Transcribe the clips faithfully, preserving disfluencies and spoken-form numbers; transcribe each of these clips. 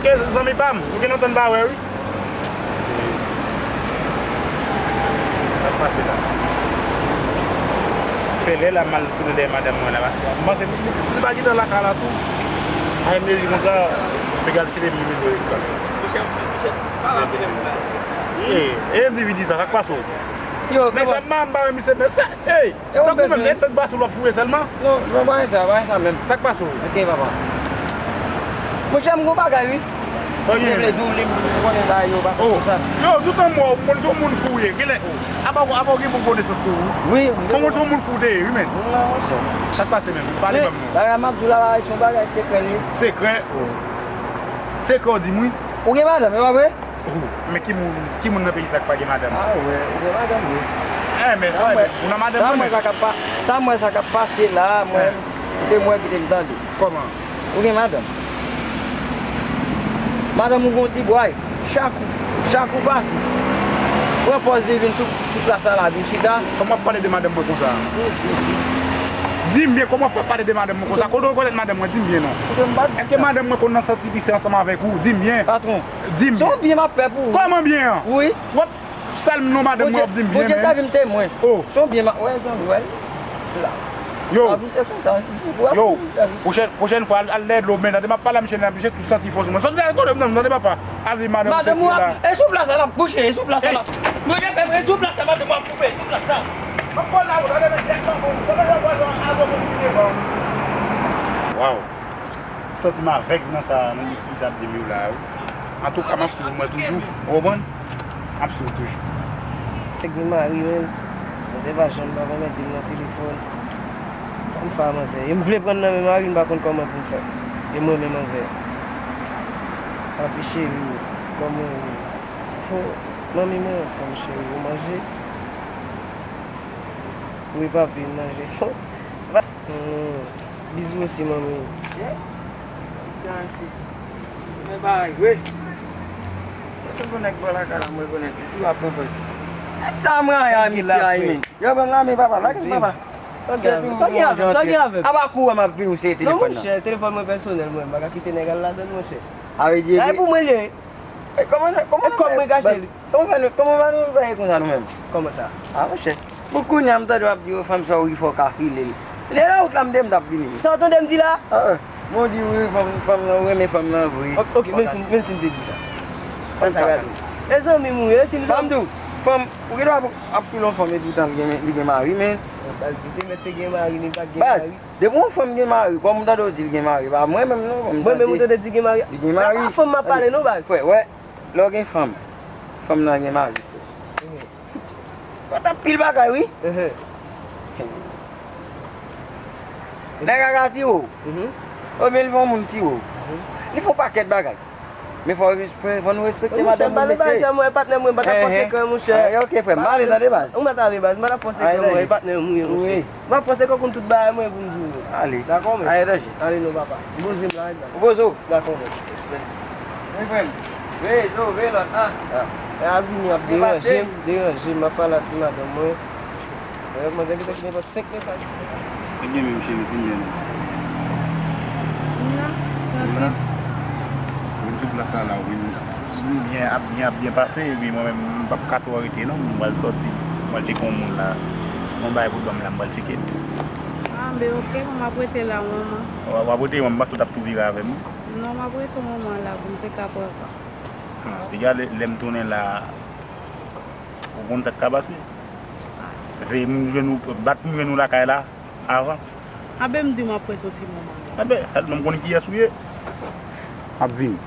Ke zanmi pa m, nou gen lontan n pa wè, wi. Sa k pase la? Fè lè la m al tounen dèyè madanm mwen la, paske m panse si l pa gentan lakay la tou, ay, m di konsa, m pral kite m menm mwen sou plas la. E, e endividi sa, sa k pase w? Yo, men sa m pa renmen misye, men sa, ey! E ou bezwen? Tankou menm, e tank basoul w ap foure sèlman? Non, non, pa gen sa, pa gen sa menm. Sa k pase w? Ok, papa. Monchè, m gon bagay, wi. Sa w gen? M te vle di w li, m konnen bagay yo pa fèt konsa. Yo, toutan m wè w, m konn se yon moun fou w ye. Genlè, apa w, apa w gen bon konesans sou ou? Wi, m te. Mwen konn se yon moun fou w te ye, wi, men. Non, monchè. Sa k pase menm? Pale ban m non. Bagay m ap di w la, bagay se yon bagay sekrè li ye. Sekrè? Wi. Sekrè w di m, wi. Ou gen madanm, e pa vre? Oh, men ki moun, ki moun nan peyi sa k pa gen madanm? Ah, wè, ou gen madanm, wi. Eh, men sa, ou nan madanm mwen, men. Sa m wè sa k ap pa-, sa m wè sa k ap pase la, mwen, kite m wè, kite m tande. Kòman? Ou gen madanm. Madanm ou gon ti bway, chak ou, chak ou pati. Pran pòz li vin sou, sou plas la, la vin chita. Kòman w ap pale de madanm mwen konsa? Di m byen, kòman w ap pale de madanm mwen konsa? Kote w rekonèt madanm mwen? Di m byen non. Èske madanm mwen konn nan santi pise ansanm avèk ou? Di m byen. Patwon. Di m. Se yon byen m ap fè pou ou. Kòman byen an? Wi. W ap sal m non madanm mwen, w ap di m byen, men. Bondye sèvi m temwen. Oh. Se yon byen m ap, wè, jan wè la. Yo. Lavi se konsa. Yo. Pwochèn, pwochèn fwa, al, al dèyè dlo, men tande m ap pale a misye la, misye tou santi fò sou mwen. Sòti dèyè kote m nan, tande papa. Al di madanm ou la. E sou plas la l ap kouche, e sou plas la l ap. Mwen gen pèp, e sou plas la madanm ou ap koupe, e sou plas la. M ap pale la, tande men tèt nan bon, tande jan vwazan avè w devan. Waw. Santi m avèg nan sa, nan lespri sa ap di m yo la, wi. Antouka, m ap swiv mwen toujou, ou konprann? M ap swiv toujou. Nèg gen mari, men, manzè pa janm pa konn ede m nan telefòn. Sa m fè a manzè? E m vle pran nan men mari, m pa konn kòman pou m fè. E mwen men manzè. Papi cheri, kòman ou ye? Oh, manmi, mwen anfòm cheri, ou manje? Wi, papi, m manje. Hmm. Bizou osi, manmi. Yeah. Sa se men bagay vre. Se sèl bon nèg bò lakay la, mwen rekonèt li. Li pa pran pòz. E sa m rayi a misye a, men. Yo, ban m la men, papa. Lage m, papa. Sa gen avè m? Sa gen avè m? Apa kou a m ap vin ou se telefòn nan? Non, monchè, telefòn mwen pèsonèl, mwen. M pa ka kite nèg al ladan l, monchè. A vle di, e pou mwen li ye. E kòman, kòman nou fè? Kòm mwen gache li. Kòman fè nou, kòman fè nou fè konsa nou menm? Kòman sa? A, monchè. Pou kounye a, m tande w ap di, yo, fanm sa w ri fò w ka file l. Lè nan wout la, m te, m t ap vini. Sa w tande m di la? A, a. Bon, di wi, fanm, fanm nan, ou renmen fanm nan vre. Ok, ok, menm si, menm si m te di sa. Sa, sa gade. E zanmi m ou ye, si m zanmi. Fanm tou, fanm, ou gen dwa ap file yon fanm epi poutan li gen, li gen mari, men. Baz, li te mèt te gen mari, li pa t gen mari. Depi yon fanm gen mari, kòm m tande w di l gen mari, pa mwen menm non, kòm m tande. Mwen menm ou tande di gen mari? Li gen mari. E pa fanm m ap pale non, baz. Frè, wè, lè w gen fanm, fanm nan gen mari, frè. Mhm. Ou t ap pil bagay, wi. Mhm. Nèg la ka tire w. Mhm. Oubyen li fè yon moun tire w. Mhm. Li fè yon pakèt bagay. Men fò respè, fò nou respekte madanm nou, mesye. Monchè, m pa nan bagay sa, mwen, patnè mwen, m pa t ap fè sekrè, monchè. Eh, ok, frè m, m ale tande baz. Ou mèt ale baz, m pa t ap fè sekrè, mwen, e patnè mwen, monchè. M ap fè sekrè, konn tout bagay mwen pou m di w. Ale. Dakò, men. Ale, danje. Ale non, papa. M poze m la, wi, baz. Ou poze w? Dakò, men. Wi, frè m. Veye zo, veye lòt, a. E a vini ap deranje m, deranje m, m ap pale a ti madanm mwen. Manzè gentan kite nenpòt senk mesaj. Ebyen menm cheri, di m byen non. M la, tranquille. Ou la? Wi, m sou plas la la, wi. Byen, ap byen, ap byen pase, epi mwen menm, m p ap ka twò rete non, m pral sòti, m pral tcheke yon moun la. Yon bagay pou dòm la, m pral tcheke l. A, ben ok, m ap rete la, manman. W ap rete, manman, m panse w t ap tou vire avè m, wi. Non, m ap rete yon moman la, pou m te ka pran van. A, piga lè, lè m tounen la, ou konn sa k ka pase. Veye m jwenn ou, bat pou m jwenn ou lakay la. Avan. Anben m di m ap rete yon ti moman. Anben, sèlman m konnen kiyès ou ye. M ap vini.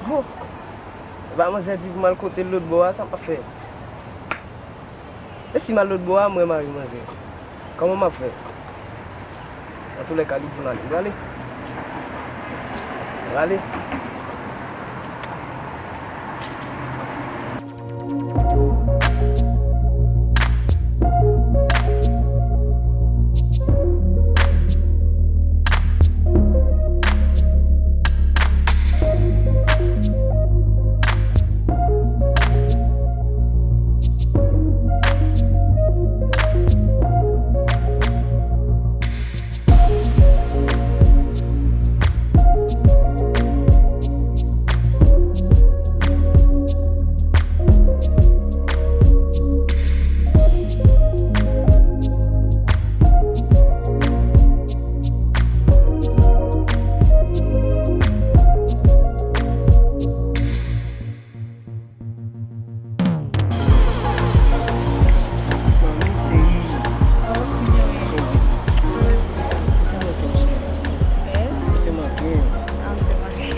Ho! Epa manzè di pou m al kote l lòt bò a, sa m ap fè? E si m al lòt bò a, m wè mari manzè. Kòman m ap fè? Antoulèka, li di m ale. M prale. M prale.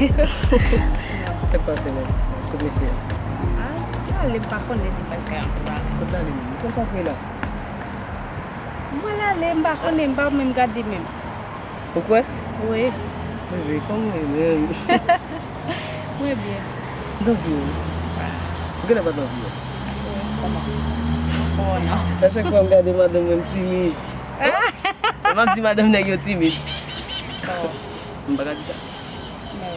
Sa k pase menm? Kot mesye a? Ah, li ale, m pa konnen li pral kay antouka. Kot l ale menm? Ou konn konpre la. Mwen l ale, m pa konnen, m pa menm gade menm. Ou kwè? Wi. Bebe, kòman w ye menm? Mwen byen. M t anvi w. Ou genlè pa t anvi w? Wi, kòman? Oh, non. A chak fwa m gade madanm mwen, m timid. Ah! M ap di madanm nèg yo timid. Oh. M pa ka di sa. Non.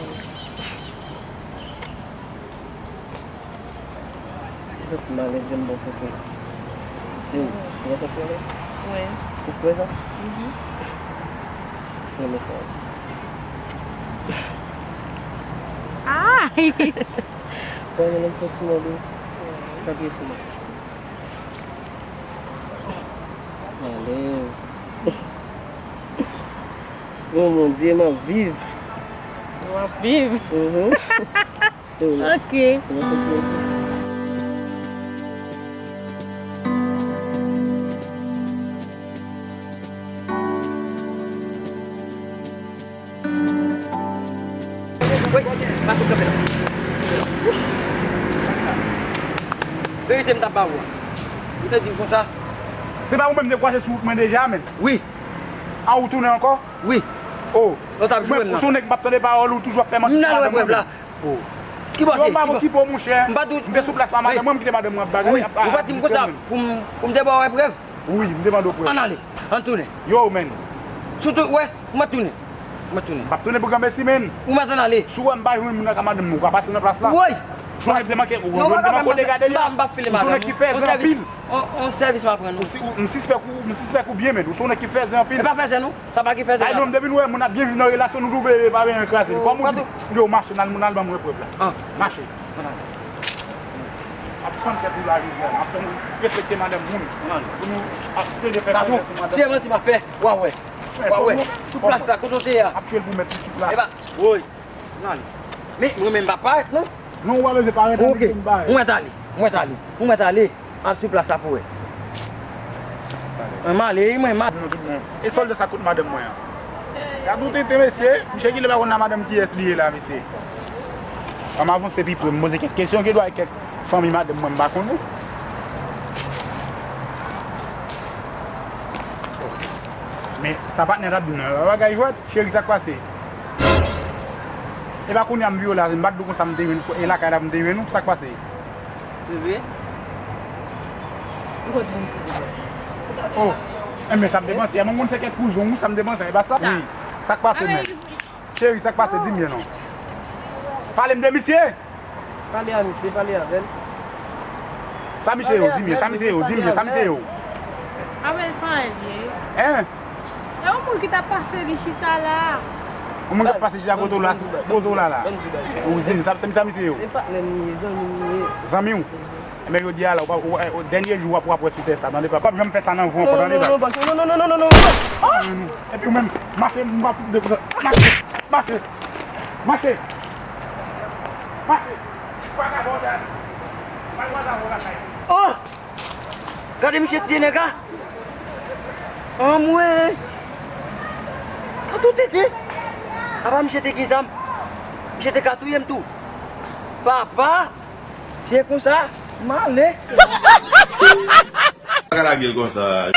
M santi m alèz, jan m bon kote. Wi, ou pa santi w alèz? Wi. Jis prezan? Mhm. Mwen renmen sa. Ay! Mwen renmen lè m fè ti mòde. Wi. Apye sou mwen. Alèz. Oh mon Dieu, m ap viv. W ap viv. Mhm. Ok. Wi, pase kanpe la. Verite m t ap ba ou a. Ou te di m konsa. Se pa ou menm te kwaze sou wout mwen deja, menm? Wi. A, ou tounen ankò? Wi. Oh. Lòt ap jwenn nan. Ou se yon nèg m ap tande pawòl ou, toujou ap fè manti sou madanm mwen. Oh. Ki bò te? Yo, m pa okipe w, monchè. M pa dout. M te sou plas pa madanm mwen, m kite madanm mwen ap bagay. Wi. Ou pa di m konsa pou m, pou m te ba w eprèv? Wi, m te mande w prèv. Ann ale. Ann tounen. Yo, menn. Sitou, wè, ou mèt tounen. Ou mèt tounen. M p ap tounen pou granmesi, menn. Ou mèt ann ale. Si w wè m pa jwenn moun nan ka madanm mwen, ou ka pase nan plas la. Woy! Jwenn te manke, ou jwenn te manke w degade li a. M p ap file madanm ou. Ou se yon nèg ki fè zen anpil. On, on sèvis m ap rann ou. M sispèk ou, m sispèk ou byen, menn. Ou se yon nèg ki fè zen anpil. E pa fè zen non. Sa pa ki fè zen. Ay non, depi nou wè moun ap byen viv nan relasyon nou, nou vle pa gen krazye. Kòm ou di, yo mache, n al, n al ban mwen prèv la. Mache. Ap fann tèt nou la jodi a, ap fann respekte madanm moun. Pou nou ap plede fè fè sou madanm. Si e manti m ap fè, w a wè. W a wè. Sou plas la, kote w te ye a? Ap fè l pou mèt li sou plas. Epa, woy. Men mwen menm m pa parèt non. Non, ou pa bezwen parèt, ann kite m parèt. Ou mèt ale. Ou mèt ale. Ou mèt ale. Al sou plas la pou wè. Mwen m ale wi, mwen m ale. E sòlda sa kot madanm mwen an? Gad yon tenten, mesye. Misye ki lè pa konn nan madanm kiyès li ye la, mesye. An m avanse pi pre, m poze kèk kesyon ki dwa kèk fanmi madanm mwen, m pa konnen. Men sa patnè t ap di m nan, bagay jwèt, cheri, sa k pase? E pa kounye a m vye w la, m pa t di w konsa m te jwenn, e lakay la pou m te jwenn ou, sa k pase? Bebe. Ou konn di misye depanse. Oh, enben sa m te panse. Mwen konn se kèk kouzon ou sa m te panse, e pa sa? Wi. Sa k pase menm? Cheri, sa k pase? Di m byen non. Pale m de misye. Pale a misye, pale avè l. Sa misye yo, di m byen, sa misye yo, di m byen, sa misye yo. Avè l pa anyen. Hein? E yon moun ki t ap pase li chita la. Yon moun k ap pase chita kote w la, kote w la la. Ou di m, sa, se sa misye yo. E patnè m ye, zanmi m ye. Zanmi w? Enben, jodi a la, ou pa, ou, ou, dènye jou w ap, w ap wè sou tè sa, tande pa. W ap janm fè sa nan vou ankò, tande pa. Non, non, non, non, non, non, non, non, non. Epi ou menm, mache, m va fout de pou sa. Mache, mache, mache. Mache. Vagabon, dad. Al vagabon lakay. Oh! Gade misye tiye nèg la. Anmwey! Gade yon tenten! Apa misye te gen zam? Misye te ka touye m tou. Papa! Se konsa, m ale. Pa ka lage l konsa.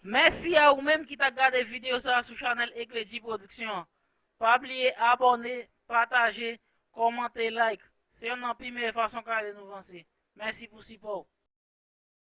Mèsi a ou menm ki t ap gade videyo sa a sou chanèl Egledji Production. Pa bliye abòne, pataje, kòmante, like. Se yonn nan pi meyè fason w ka ede nou vanse. Mèsi pou sipò w.